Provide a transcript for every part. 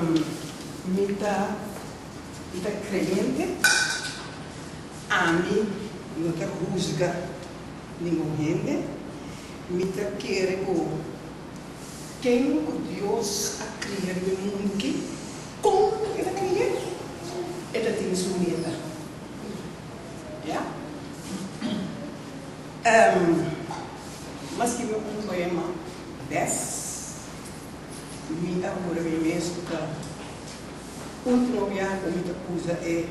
Mi ta mi ta creyente, ami no ta huzga ningun hende, mi ta kere cu ken cu Dios a cria riba e mundo aki, con cu e ta cria, e ta tin su meta. Ya. Mas kiba un poema bes. Mi a hura mi mes ku ta ultimo biaha ku mi ta usa e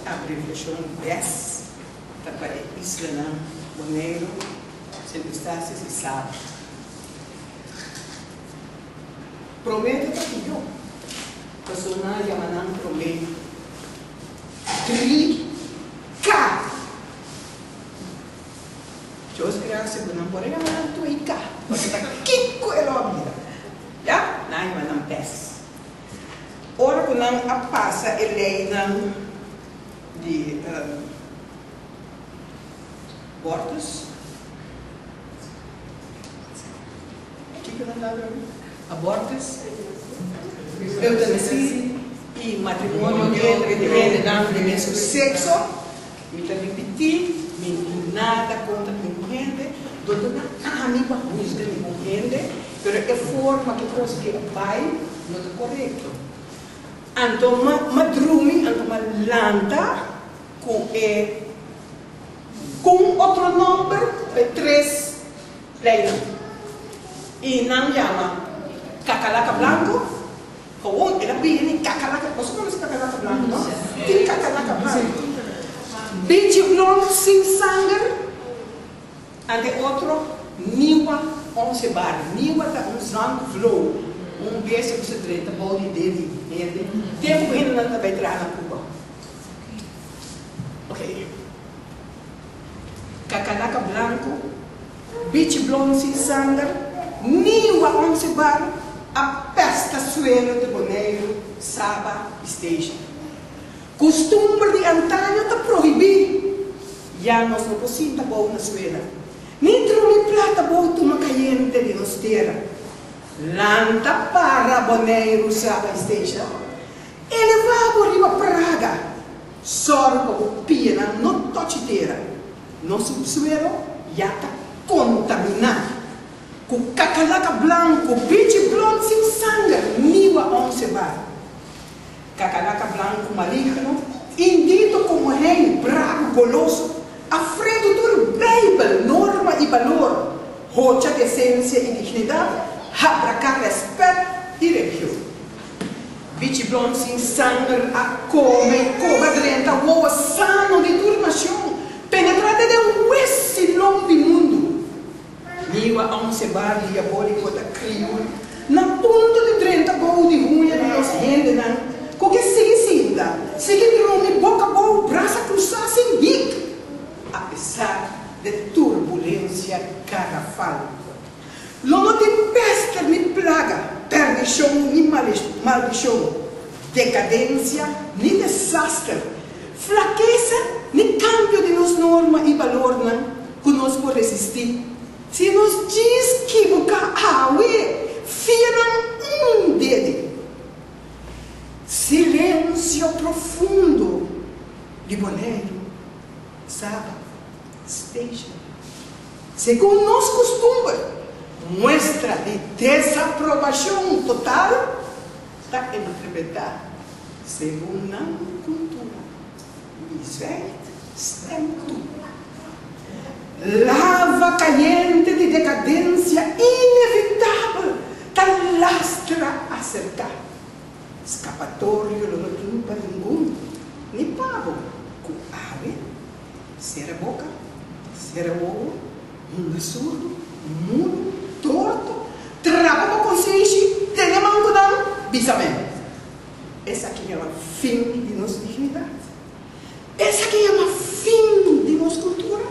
abreviashon bes ta pa e islanan Boneiru, Sint Eustatius i Saba. Promé ta ta pió, pasobra nan a yama nan promé 3K. Dios gracia cu nan por a yama nan tuica, pasobra ta kico e lo a bira. Ya, nan a yama nan pes. Ora cu nan a pasa e leynan di abortus, kico nan ta habla? Abortus, eutanasia y matrimonio entre hendenan di mesun sexo. Mi ta ripití, mi no tin nada kontra ningun hende, no ta na ami pa husga ningun hende, pero e forma ku kos ke a bai no ta korekto. Anto m'a m'a drumi, anto m'a lanta ku e ku un otro nòmber pa e tres leinan. I nan yama kakalaka blanku. Gewoon el a bini kakalaka, boso konoce kakalaka blanco no? Tin kakalaka blanco. Bichi blond sin sanger, ante otro niwa once bar. Niwa ta un zandvlo, un bestia ku sa drenta bou di ded di hende, tempu ku hendenan ta bai traha na Cuba. Ok. Kakalaka blanco. Bichi blond sin sanger, niwa onse bar a pesta suelo di Boneiru, Saba i Statia. Kustumber di antaño ta prohibí, ya nos no por sinta bou na suela, ni drumi plata bou tuma kayente di nos tera. Lanta para Boneiru, Saba i Statia, elevá bo riba praga, sòru pa bo pianan no tochi tera. Nos subsuelo ya ta kontaminá ku kakalaka blanku, bichi blond sin sanger, niwa onse bar. Kakalaka blanku maligno, indito komo hein, brabu, goloso, afredu tur Beibel, norma i balor, hocha desensia i dignidat, habraká rèspèt i religion. Bichi blond sin sanger a kome i koba drenta wowo sano di tur nashon, penetrá te den wes i lom di mundu. Niwa onse bar diabóliko ta kriul na punto di drenta bou di huña di nos hendenan ku ke sigui sinta, sigui drumi boka bou, brasa krusá sin hik, apesar de turbulensia garafal. Lo no tin pester ni plaga, perdishon ni maldishon, dekadensia ni desaster, flakesa ni kambio di nos norma i balornan ku nos por resistí si nos djis kibuká awe fia nan un dede. Silensio profundo di Boneiru, Saba, Station. Segun nos kustumber, muestra di desaprobashon total ta interpretá segun nan kultura. Wie zwijgt, stemt toe. Lava kayente di dekadensia inevitabel ta lastra aserká. Skapatorio lo no tin pa ningun, ni pa bo, ku awe Sera boka, sera wowo, hunga surdu, mudu, torto, trapa bo konsenshi, tene man ku nan, bisa men. Esaki yama fin di nos dignidat. Esaki yama fin di nos kultura.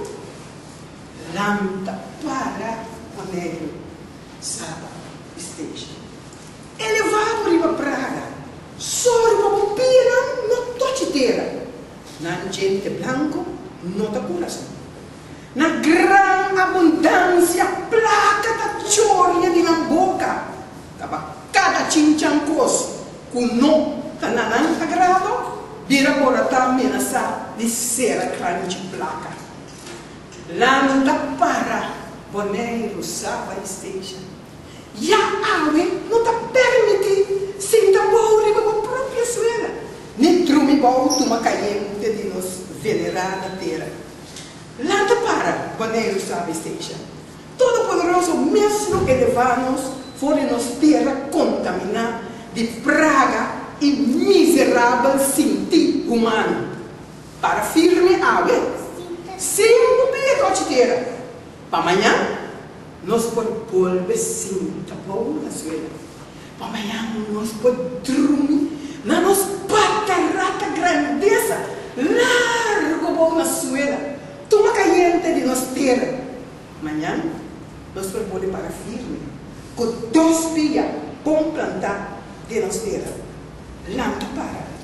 Lanta para Boneiru, Saba i Statia. Elevá bo riba praga, sòru pa bo pianan no tochi tera. Nan djente blanco no ta curason. Na gran abundancia placa ta choria di nan boca. Taba cada chinchan cos cu. ku no ta na nan agrado, bira ora ta menasá di sera kranchi plaka. Lanta para, Boneiru, Saba i Statia. Ya awe no ta permití sinta bou riba bo propio suela, ni drumi bou tuma kayente di nos venerada tera. Lanta para, Boneiru, Saba i Statia. Todopoderoso mes lo elevá nos for di nos tera kontaminá di praga i miserabel sintí humano. Para firme awe, sin ku pia tochi tera, pa mañan nos por bolbe sinta bou na suela, pa mañan nos por drumi na nos patarata grandesa largo bou na suela, tuma kayente di nos tera. Mañan nos por bolbe para firme ku dos pia bon plantá den nos tera. Lanta para.